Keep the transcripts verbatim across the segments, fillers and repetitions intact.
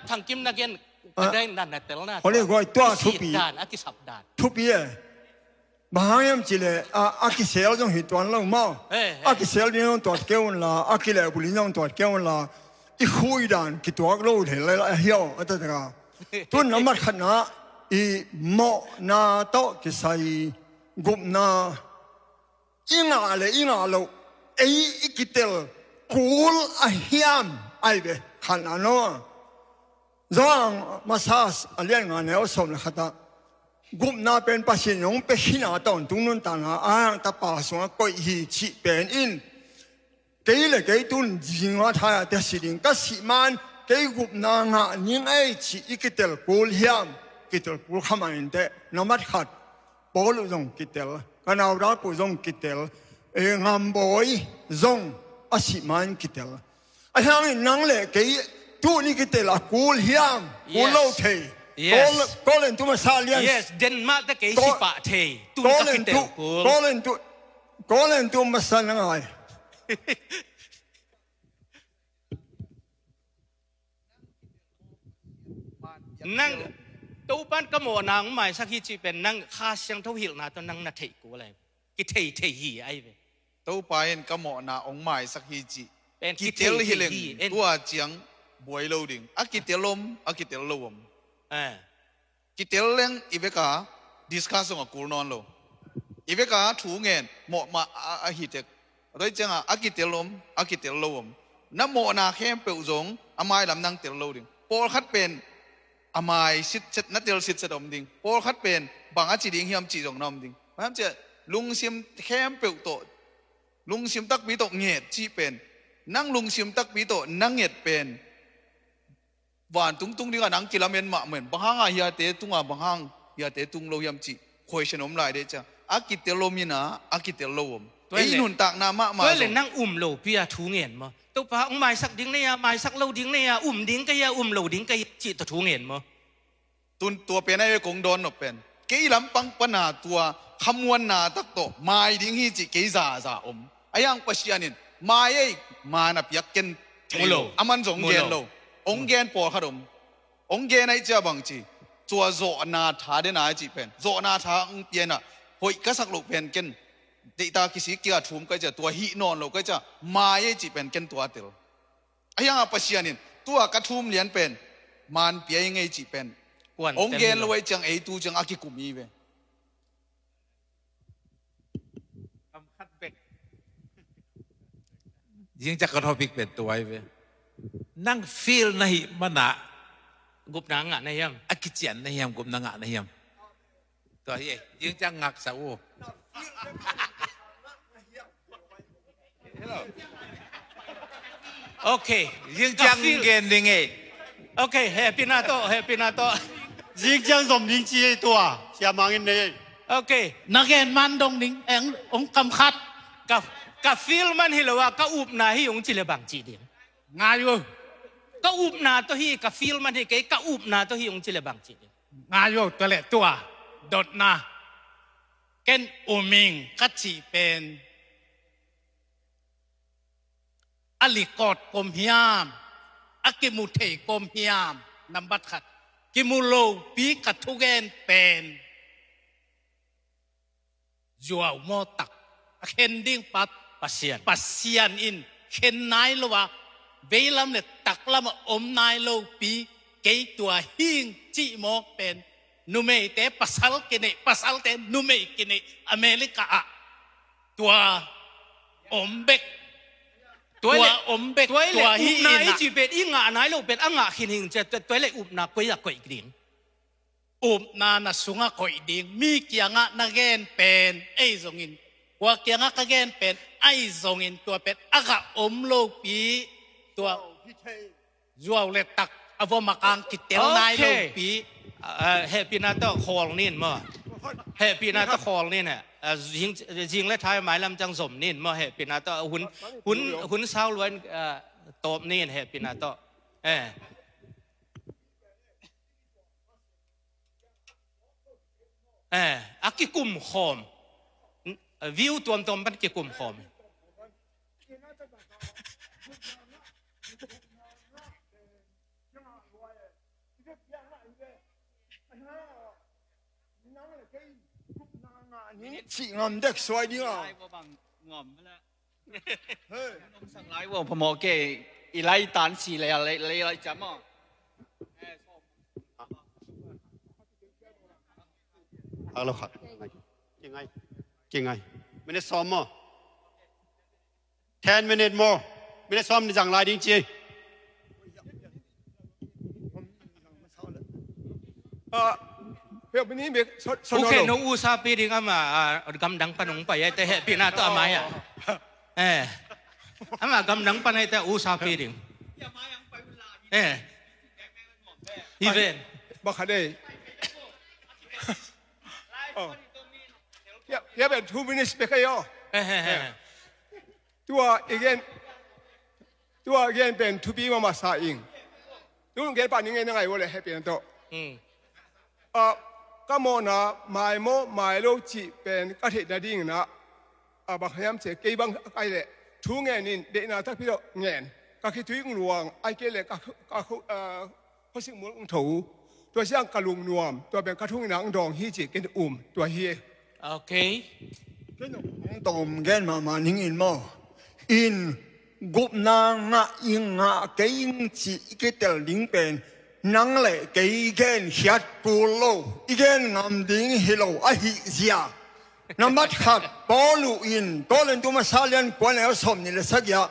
Thangkim na gen, ah, ka dai na, na tel na. Holi tua. Guai tua thupi. Dan, a kisap dan. Thupi e. Bang hang hiam cih leh, a, a kisel zong hi tuan lo maw. Eh, eh. A kisel ding zong tuat kei un la, a kilehbulh ding zong tuat kei un la. I khui dan kituak lo thei lai lai hiau, a taktak a. Tun na mat khatna, i mawhna tawh kisai gupna. I ngah le i ngah loh, ei i kitel kul a hiam, ai ve, khatna no. Johan masa a lian nga neu sawm le khat ah, gupna pen Pasian in hong pia khin a, tawntung nuntakna a hang tapa sungah koih hi cih pen in, kei le kei tun zingah thai-ah te si ding, ka sih man kei gupna ngah ning ei cih i kitel kul hiam, kitel kul kha mah inteh, na mat khat, Paul uh zong kitel, ka nau dak uh zong kitel, eh, Ngambawi zong a sih man kitel. A hiangin nang le kei tuni kitel a kul hiam, kul lo thei. Yes. Kol, Korin tu masa lian. Yes, den mah te kei si pah thei. Tun ka kitel kul. Korin tu, Korin tu masa na ngai. Nang, Topan ka mawhna hong maisak hi cih pen nang Kha Siangtho hilhna tawh nang na theih kul lai. Kithei thei hi ai ve. Topa in ka mawhna hong maisak hi cih. Pen kitel hi leng, kithei thei hi, en. Tua ciang buai lo ding. A kitel om, a kitel lo om. Eh. Kitel leng i veka discuss zong a kul nawn lo. I veka thu ngen mawh mah a, a hi tek. A toi cianga a kitel om, a kitel lo om. Na mawhna khempeuh zong a mailam nang tel lo ding. Pawlkhat pen a mai sitset, na tel sitset om ding. Pawlkhat pen bang a ci ding hiam cih zong na om ding. Bang hiam cih lungsim khempeuh tawh, lungsim takpi tawh nget cih pen, nang lungsim takpi tawh na nget pen vantung tung dingah nang kilamen mahmah in, bang hangah hiate tungah, bang hang hiate tung lo hiam cih question om lai deh cia. A kitel om ina, a kitel lo om. Tua ei le nuntakna mahmah tua le zong nang um lopi a thu ngen maw? Topa hong maisak ding nei a, maisak lo ding nei a, um ding ka hi a, um lo ding ka hi a cih tawh thu ngen maw? Tun tua pen a ei kong dawn nop pen, kei lampang pana tua khamuanna tak tawh mai ding hi cih kei zaza om. A hiang Pasian in mai ei, man a piak ken thei lo. Mu lo. A man zong gen lo. Hong gen pawlkhat om. Hong gen aih cia bang ci, tua zawhna tha den a cih pen, zawhna tha hong pianah hoih ka sak loh pen ken deihta kisik kia thum kai cia, tua hih nawn lo kai cia, mai ei cih pen ken tua tel. A hiangah Pasian in tua ka thum lian pen man pia i ngei cih pen hong gen lo aih ciang ei tu ciang a kikum hi ve. Zing ciang ka topic pen tua hi ve. Nang feel na hih mana gupna ngah na hiam? A kician na hiam, gupna ngah na hiam? Tua hi e, zing ciang ngaksa uh. Ok. Zing ciang gen ding e. Ok, hehpihna tawh, hehpihna tawh. Zing ciang zom ding ci e tua, siamangin nei. Ok. Na gen man dong ding, eng, hong kam khat. Ka, ka feel man hi lo a, ka upna hi hong ci le bang ci ding. Ngai uh. Ka upna tawh hi, ka feel man hi kei, ka upna tawh hi hong ci le bang ci ding. Ngai uh, tua le tua, dotna. Ken uming ka cih pen a likawt kom hiam, a kimu thei kom hiam, nambat khat. Kimu lopi ka thugen pen zuau mawtak a khen ding pat Pasian. Pasian in khen nai lo a, veilam le taklam a om nai lopi kei tua hing cih mawk pen numeite pasal kineih, pasalte numeih kineih America ah tua om bek. Tua om bek. Tua hi upna i cih pen i ngah nai lo pen a ngah khin hing cia, tua le upna koi a koih ding. Upna na sungah koih ding, mi kiangah na gen pen ei zongin, kua kiangah ka gen pen ei zongin, tua pen a gah om lopi, tua zuau le tak a vua makang kitel nai lopi. Ah, hehpihna tawh khawl nin maw? Hehpihna tawh khawl nin he. Ah, zing, zing le thai mailam ciang zom nin maw? Hehpihna tawh hun, hun, hun sau luan, ah, tawp nin hehpihna tawh. Eh. Eh, a kikum khawm. View tuamtuam pan kikum khawm. Cih ngam dek suai ding a. Hei. Nong sak lai ua phamawh kei, i lai tan si lei a, lei, lei lai ciam aw. Ak lo khat. Kingai. Kingai. Minute sawm maw. Ten minute more. Minute sawm ni zang lai ding ci. Ah, hei, bini bek, so, so, Pu Khen no, no. No usapi ding ama, ah, gamdang pan hong pai, eh, te hehpihna tawh a mai ah. Eh. Ama gamdang pan, eh, te usapi ding. Eh. Even. Bak khat ei. Oh. Ya, ya, ben two minutes bek ei aw. Eh, eh, eh. Eh. Tua i gen, tua i gen pen thupi mahmah sa ing. Tu gen pan i gen na ngai ua le hehpihna tawh. Hmm. Ah, ka mawhna mai maw mai lo cih pen ka theih nading in ah, ah, bang hiam cih leh kei bang ai leh thu ngen in deihna takpi tawh ngen. Ka khitui hong luang, ai kei leh ka, ka, ah, khuasik mul hong tho. Tua ciang ka lungnuam, tua pen ka thungetna hong dawng hi cih ken um, tua hi. Ok. Ken hong tawm gen mahmah ning in maw. In gupna ngah ing, ngah kei ing cih i kitel ding pen nang le kei i gen khiat kul lo, i gen ngam ding hi lo ahih zia. Nambat khat, Paul in Korintu masa lian kua neu sawm nih le sagih ah,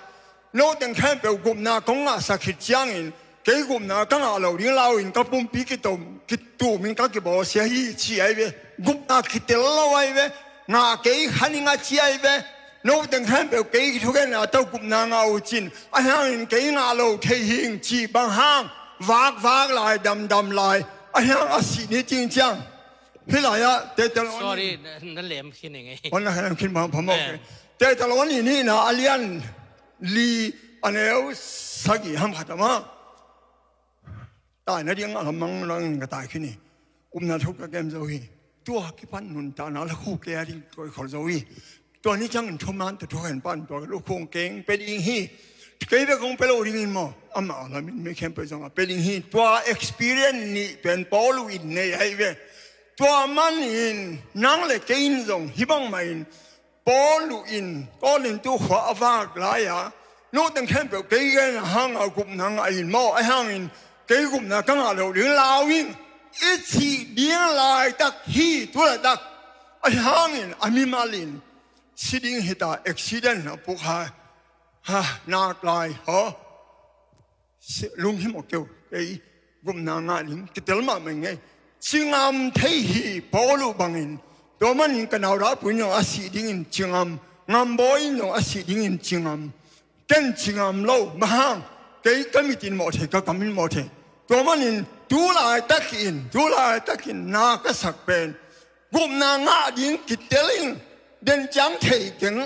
note khempeuh gupna kong ngahsak khit ciangin kei gupna ka ngah lo ding lau in ka pumpi kitom, kitum in ka kibawlsia hi ci ai ve. Gupna kitel lo ai ve. Ngah kei kha ning a ci ai ve. Note khempeuh kei thugenna tawh gupna ngah uh cin, ahi hangin kei ngah lo thei hing ci bang hang, vakvak lai, damdam lai, ahi hang a sih ni cing ciang. Hih lai-ah Thessaloni. Sorry, na, na lem khin ing ei. Oh, na lem khin bang phamawh. Eh. Thessaloni nihna a lian li a neu sagih ham khat ah maw. Taina ding a lamang lang ka tai khin hi. Upna thuk ka kem zo hi. Tua kipan nuntakna la khu kei a ding koikhol zo hi. Tua ni ciangin thuman tawh thukhen pan tua lukhung keng pia ding hi. Kei bek kong pia lo dingin maw, amah lamin mi khempeuh zong a pia ding hi. Tua experience nih pen Paul in nei ahi ve. Tua manin nang le kei in zong hih bangmah in Paul in Korintu khua a vak lai-a, note khempeuh kei gen a hang a gupna ngah in maw, ahi hangin kei gupna ka ngah lo ding lau ing i cih ding laitak hi, tu laitak. Ahi hangin a mimal in si ding hi ta, accident a puk ha, ha, nak lai, haw. Lunghimawh kei uh, kei gupna ngah ding kitel mahmah ing ei. Ci ngam thei hi, Paul bangin. Tua manin ka nau Rapui in zong a sih dingin ci ngam, Ngam Bawi in zong a sih dingin ci ngam. Ken ci ngam lo, bang hang, kei ka mit in mawh thei, ka kam in mawh thei. Tua manin tu laitakin, tu laitakin na ka sak pen gupna ngah ding kitel ing, den ciang thei keng.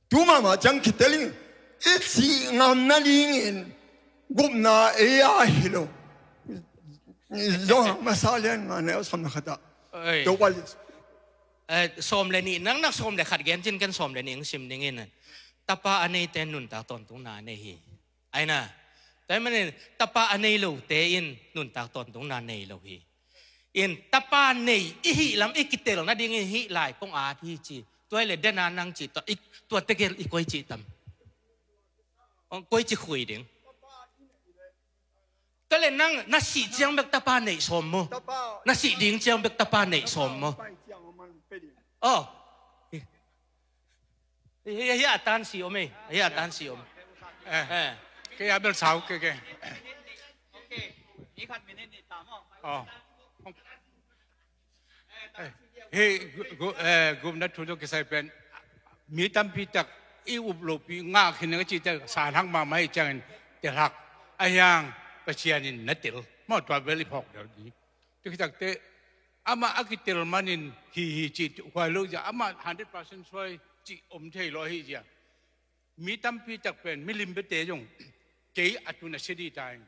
Tu mahmah ciang kitel ing, i cih ngam nadingin gupna ei a hi lo. Johan masa lian nga neu sawm le khat ah. Oi. Tua bang. Eh, sawm le nih, nang nak sawm le khat gen cin ken sawm le nih hong sim ning in. Tapa a neite nuntak tawntungna a nei hi. Aina, tua ahih manin tapa a nei lote in nuntak tawntungna nei lo hi. In tapa nei i hih lam i kitel nadingin hih lai kong at hi ci. Tua hi leh dena nang ci tua, i, tua tegel i koi ci tam. Ong koi ci khui ding. Tua leh nang na sih ciang bek tapa neih sawm maw. Na sih ding ciang bek tapa neih sawm maw. Oh. Hi, hi, hi, a tan si om ei. Hi, a tan si om. Eh. Eh. Kei a bel sau kei kei. Oh. Eh, hi, gu-, gu-, eh, gupna thu tawh kisai pen mi tampi tak i up lopi ngah khin a cihte sanhak mahmah ahih ciangin telhak. Ahi hang Pasian in na tel. Maw tua bel i phawk deuh ding. Tua khit takteh amah a kitel manin hi hi cih huai lo zia, amah hundred percent suai cih om thei lo ahi zia. Mi tampi tak pen milim biate zong kei a tun a sia ding ta in,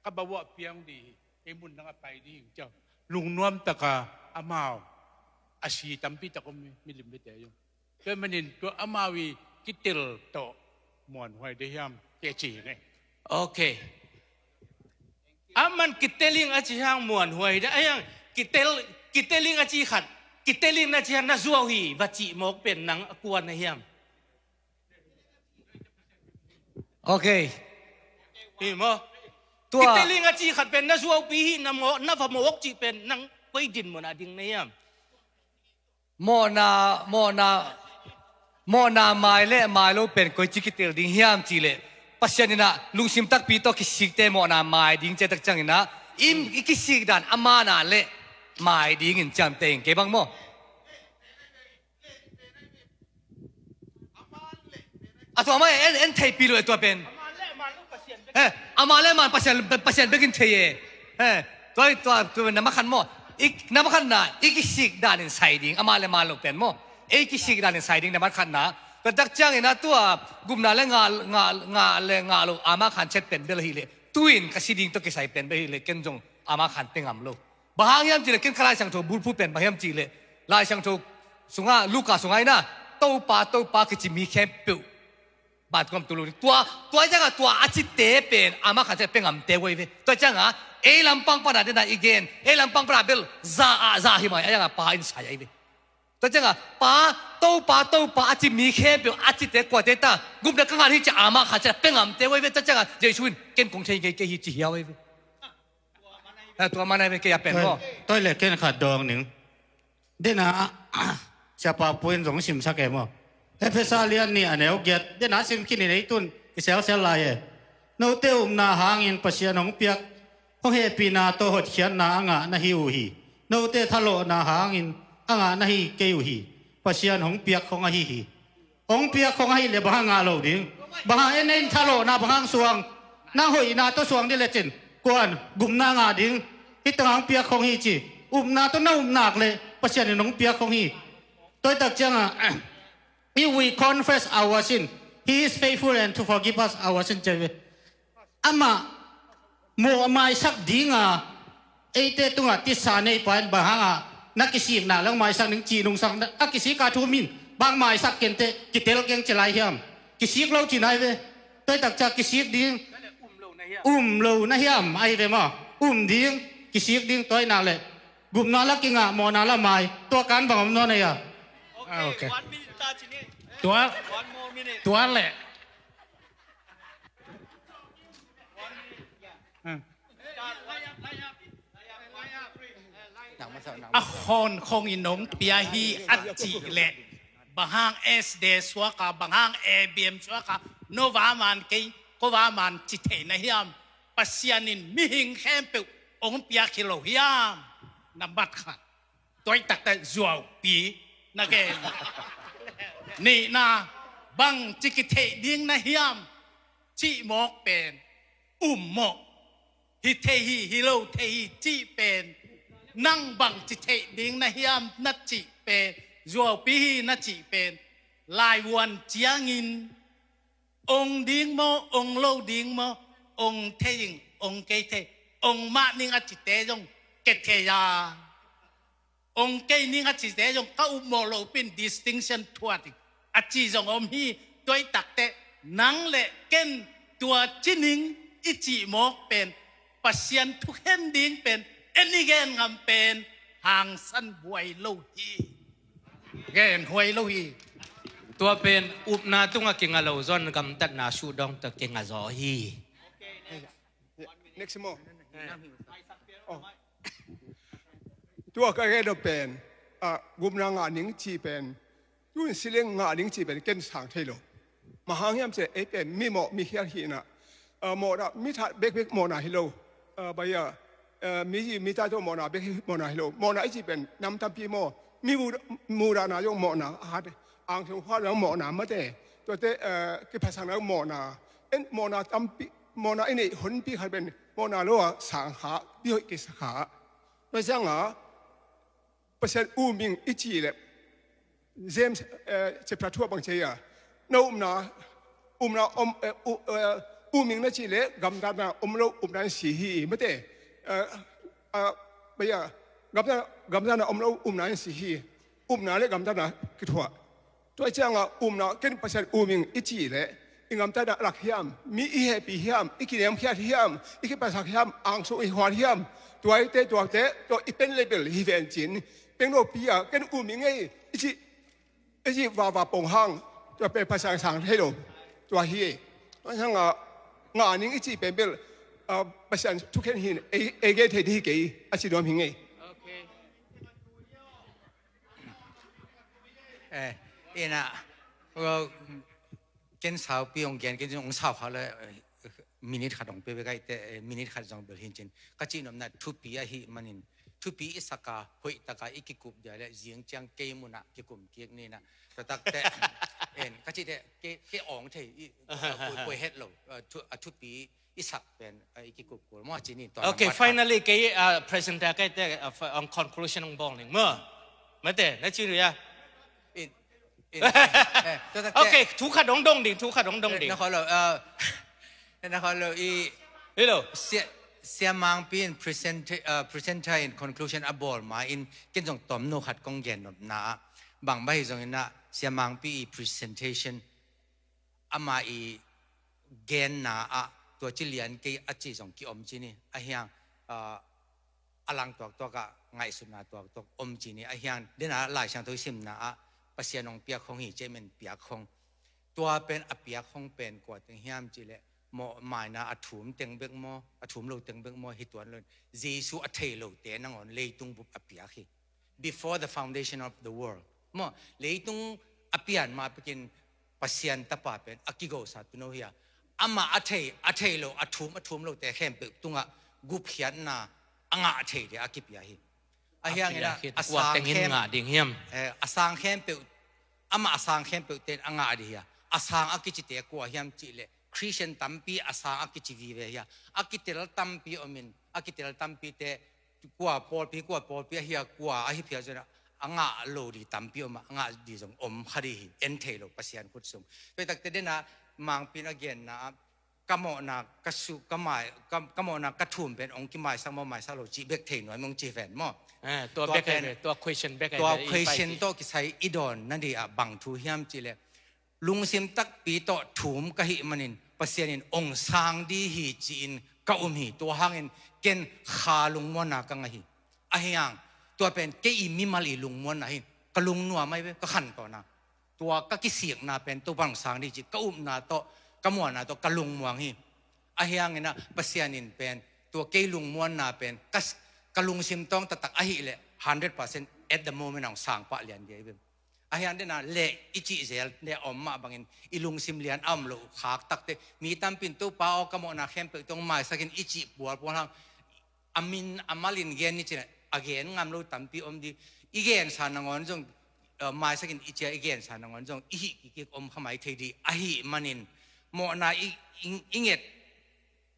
ka bawah piang ding hi, kei mun dang a pai ding hi, ciau lungnuam taka amau a si tampi tak om hi, milim biate zong. Tua manin tua amau i kitel tawh muanhuai ding hiam, kei ci hi ngei. Okay. Aman kiteling a ci hang muanhuai dah, a hiang kitel, kiteling a ci khat, kiteling na ci hang na zuau hi, va cih mawk pen nang a kua na hiam? Ok. Hi maw? Tua kiteling a ci khat pen na zuaupi hi, na maw, na va mawk cih pen nang koi din maw na ding na hiam? Mawhna, mawhna, mawhna mai le mai lo pen koici kitel ding hiam cih leh, Pasian in ah lungsim takpi tawh kisikte mawhna mai ding ciatak ciangin ah, i, i kisik dan a man ah leh mai dingin ciamteh ing, kei bang maw? A tua mah en, en theihpih lo e tua pen. He, amah le amah Pasian, Pasian bekin thei e. He, tua, tua, tua na makhan maw? I, na makhan na, i kisik danin sai ding, amah le amah lo pen maw? Ei kisik danin sai ding na makhan na. Tua tak ciangin ah tua gupna le ngah, ngah, ngah le ngah lo amah khan chet pen bel hi leh, tu-in ka si ding tawh kisai pen bel hi leh, ken zong amah khan pe ngam lo. Bang hang hiam cih leh, ken ka Lai Siangtho bulphuh pen bang hiam cih leh, Lai Siangtho sungah, Luka sungah in ah, Topa, Topa kici mi khempeuh ban tuam tu lo. Tua, tua ciangah tua a cite pen amah khan cih pia ngamte uh ahi ve. Tua ciangah ei lampang panah den ah i gen, ei lampang panah bel za ah za hi mai, a ciangah Pa in sai ahi ve. Tua ciangah Pa, Topa, Topa a ci mi khempeuh a cite kuate ta, gupna ka ngah hi ci amah khan cih pia ngamte uh ahi ve. Tua ciangah Jesu in ken kong thei ngei kei hi ci hiau ahi ve. Ha, tua man ahi ve, kei a pen maw? Toi le ken khat dawng ning. Dena, Siapa Pu in zong simsak e maw? Efesa lian nih a neu giat. Dena sim khin in ei tun kiselsel lai e. Note upna hangin Pasian hong piak, hong hehpihna tawh hotkhiatna a ngah na hi uh hi. Note thalawhna hangin a ngah na hi kei uh hi. Pasian hong piak hong ahi hi. Hong piak hong ahi leh bang hang ngah lo ding? Bang hang en en thalawhna bang hang suang? Nang hoihna tawh suang dih lecin kuan gupna ngah ding? Hih tang hong piak hong hi ci. Upna tawh na upnak leh Pasian in hong piak hong hi. Tua tak ciangah, if we confess our sin, he is faithful and to forgive us our sin, ci ve. Amah mawh maisak dinga, eite tungah tisa nei pa in bang hangah na kisikna le hong maisak ning cih nungsak, a kisik a thu min bang maisak kenteh kitel keng ci lai hiam? Kisik lo ci nai ve. Toi tak ciah kisik ding. Um lo na hiam? Ahi ve maw? Um ding, kisik ding, tua ahih nak leh gupna la kingah, mawhna la mai, tua kan bang om nawn ahi a? Ah, ok. Tua, tua leh. A hawn khong in hong pia hi a cih leh, bang hang S D A suak a, bang hang A B M suak a, no va man kei, ko va man ci thei na hiam? Pasian in mihing khempeuh hong piak hi lo hiam? Nambat khat. Tua ahih takteh zuaupi na gen. Nihna, bangci kitheih ding na hiam cih mawk pen um mawh. Hi thei hi, hi lo thei hi cih pen, nang bangci theih ding na hiam na cih pen, zuaupi hi na cih pen, laivuan ciangin ong ding maw, ong lo ding maw, ong thei ing, ong kei thei, ong mah ning a cite zong kei thei a, ong kei ning a cite zong ka upmawh loh pin distinction thuat ing a ci zong om hi. Tua ahih takteh nang le ken tua ci ning i cih mawk pen, Pasian thukhen ding pen, en i gen ngam pen hangsan buai lo hi. Gen huai lo hi. Tua pen upna tungah kingah lo zong gamtatna suhdawng tawh kingah zaw hi. Next mo. Oh. Tua ka gen pen, ah, gupna ngah ning cih pen, tun sileng ngah ning cih pen ken sang thei lo. Bang hang hiam cih leh ei pen mi mawh mi khial hi in ah, ah, mawhna, mi that bekbek mawhna hi lo. Ah, bang hiam, ah, mi, mi tate mawhna bek hi, mawhna hi lo. Mawhna i cih pen nam tampi maw, mi mu, mudahna zong mawhna, a hat, angteng huatna zong mawhna, mate, tuate, ah, kiphatsakna zong mawhna. En mawhna tampi, mawhna i neih honpi khat pen mawhna lo a sang kha, bihoih kisa kha. Tua ciangah Pasian um ing i cih leh, James, eh, chapter two ah bang ci a, na upna, upna om, eh, u-, eh, um ing na cih leh gamtatna om lo upna in si hi, mate. Eh, ah, bang hiam, gamtat, gamtatna om lo upna in si hi. Upna le gamtatna kithuah. Tua ciangah upna, ken Pasian um ing i cih leh, i gamtatna a lak hiam, mi i hehpih hiam, i kiniamkhiat hiam, i kipatsak hiam, angsung i huat hiam, tuate tuate tua i pen level hi ven cin, pengnopi a ken um i ngei i cih, i cih vava pong hang, tua pen Pasian sang thei lo. Tua hi. Tua hanga ngah ning i cih pen bel, ah, Pasian thukhen hin ei, ei gen thei ding hi kei a ci nuam hi ngei. Eh, ina, well, ken saupi hong gen, ken hong sau kha le, eh, minute khat hong pe bek ai te, eh, minute khat zong bel hin cin. Ka cih nopna thupi ahih manin, thupi i saka hoih taka i kikup dia le zing ciang kei muna kikum kik nina. Tua takte, en, ka cih te, ke, ke ong thei, i, a, poi, poi het lo, a, thu, a thupi i sak pen, a, i kikup kul. Mo a cini tua. Okay, number khat. Finally, kei, a, presenter kei te, a, fa-, ang conclusion ang bong ning. Mo, mate, na cini ya. In, in, eh, tua takte. Okay, thu khat dong dong ding, thu khat dong dong ding. Na kho lo, a, na kho lo i. Hello. Sia, Sia Mangpi in present, a, presenter in conclusion a bol ma in ken zong tom no khat kong gen nopna. Bang ba hi zong ina Sia Mangpi i presentation ama i genna ah tua ci lian kei a ci zong kiom ci ni. A hiang, ah, a lang tuaktuak ah ngaihsutna tuaktuak om ci ni. A hiang dena Lai Siangtho i simna ah Pasian hong piak hong hi ci men piak hong. Tua pen a piak hong pen kua teng hiam ci le mawh maina a thum teng bek maw, a thum lo teng bek maw, hi tuan lo. Jesu a thei lote nangawn leitung bup a piak hi. Before the foundation of the world. Maw, leitung a pian ma pekin Pasian tapa pen a kigosa tuno hi a. Ama a thei, a thei lo, a thum, a thum lote khempeuh tungah gupkhiatna a ngah thei te a kipia hi. A hiang ina a sang khem, ngah ding hiam? Eh, a sang khempeuh, ama a sang khempeuh ten a ngah ding hi a. A sang a kicite kua hiam cih le Christian tampi a sang a kici vive hi a. A kitel tampi omin, a kitel tampi te kua pawlpi, kua pawlpi ahi a, kua ahi phial zona a ngah lo di tampi om a, a ngah di zong om kha di hi, en thei lo Pasian khut sung. Tua takte dena Mangpi in a genna ah, ka mawhna, ka su, ka mai, ka, ka mawhna, ka thum pen ong kimaisak maw, maisak lo cih bek thei nuai mong ci ven maw. Eh, tua bek pen, tua question bek tua question tawh kisai i dawn na di ah bang thu hiam cih le lungsim takpi tawh thum ka hih manin Pasian in ong sang di hi ci-in ka um hi. Tua hangin ken kha lungmuanna ka ngah hi. A hiang tua pen kei i mimal i lungmuanna hi. Ka lungnuam ai ve, ka khantawnna. Tua ka kisikna pen Topa ong sang di ci ka upna tawh, ka muanna tawh ka lungmuang hi. A hiang ina Pasian in pen tua kei lungmuanna pen ka, ka lungsim tawng taktak ahih le hundred percent at the moment ong sang pah lian di ai ve. A hiang dena le i cih zel ne a om mah bangin i lungsim lian a om lo khak takte mi tampin Topa aw ka mawhna khempeuh tawng maisakin i cih pualpual hang a min a malin gen ni cin a gen ngam lo tampi om di. I gensa nangawn zong, eh, maisakin i cia i gensa nangawn zong i hih kikik om kha mai thei di ahih manin mawhna i, i, i nget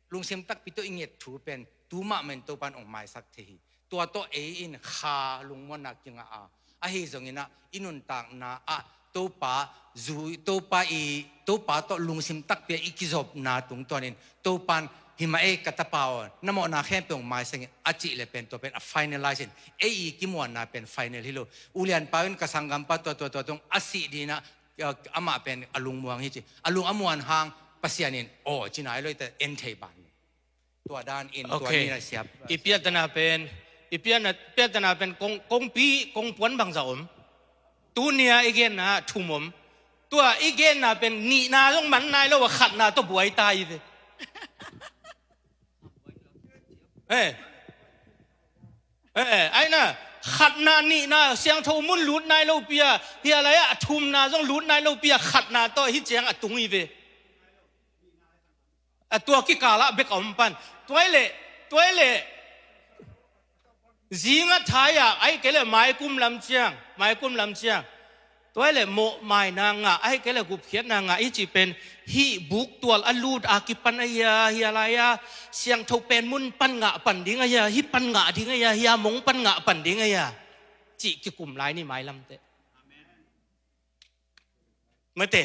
lungsim takpi tawh i nget thu pen tu mahmah in Topa in ong maisak thei hi. Tua tawh ei in kha lungmuanna kingah a, ahi zongin ah i nuntakna ah Topa zui, Topa i, Topa tawh lungsim takpi a i kizopna tungtawnin Topa in hi mah ei ka tapa aw, na mawhna khempeuh ong maisak in a cih le pen tua pen a finalize in ei i kimuanna pen final hi lo. Ulianpa in ka sanggampa tua tua tua tung a sih dinah amah pen a lungmuang hi ci. A lung a muan hang Pasian in aw ci nai lo i ta en thei ban. Tua dan in, tua ni na siap. I piatana pen, i piatana, piatana pen kong, kongpi, kongpuan bangza om. Tunia i genna thum om. Tua i genna pen nihna zong man nai lo a khatna tawh buai ta i ve. Eh. Eh, aina, khatna nihna, siangtho mun lut nai lo pia, hia lai a thumna zong lut nai lo pia, khatna tawh hi ciang a tung i ve. A tua kikala bek a om pan. Tuai le, tuai le, zinga thai a, ai kei le maikum lam ciang, maikum lam ciang. Tuai le mawhmaina ngah, ahi kei le gupkhiatna ngah i cih pen hih buktual a lut a kipan ahi a, hia lai a siangtho pen mun pan ngah pan ding ahi a, hih pan ngah ding ahi a, hia mong pan ngah pan ding ahi a, cih kikum lai ni mailam teh. Mate,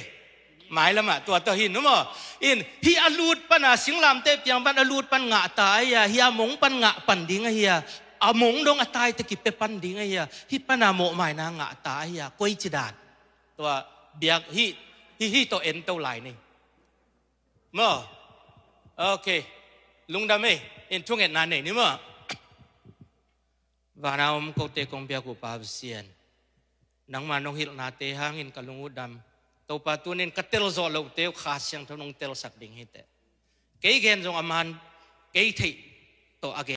mailam ah tua tawh hin, no maw? In, hih a lut pan a singlamteh piang pan a lut pan ngah ta ahi a, hia mong pan ngah pan ding ahi a, a mong dong a tai teh kipe pan ding ahi a, hih pan a mawhmaina ngah ta ahi a, koi ci dan. Tua biak hih, hih, hih tawh en to lai ni. Maw? Ok. Lungdam ei. In thungetna nei ni maw? Vana om kote kong biak uh Pa Pasian, nangma nong hilhnate hangin ka lung uh dam. Topa, tunin ka tel zawh lohte uh Kha Siangtho nong telsak ding hi teh. Kei gen zong a man, kei theih tawh a gen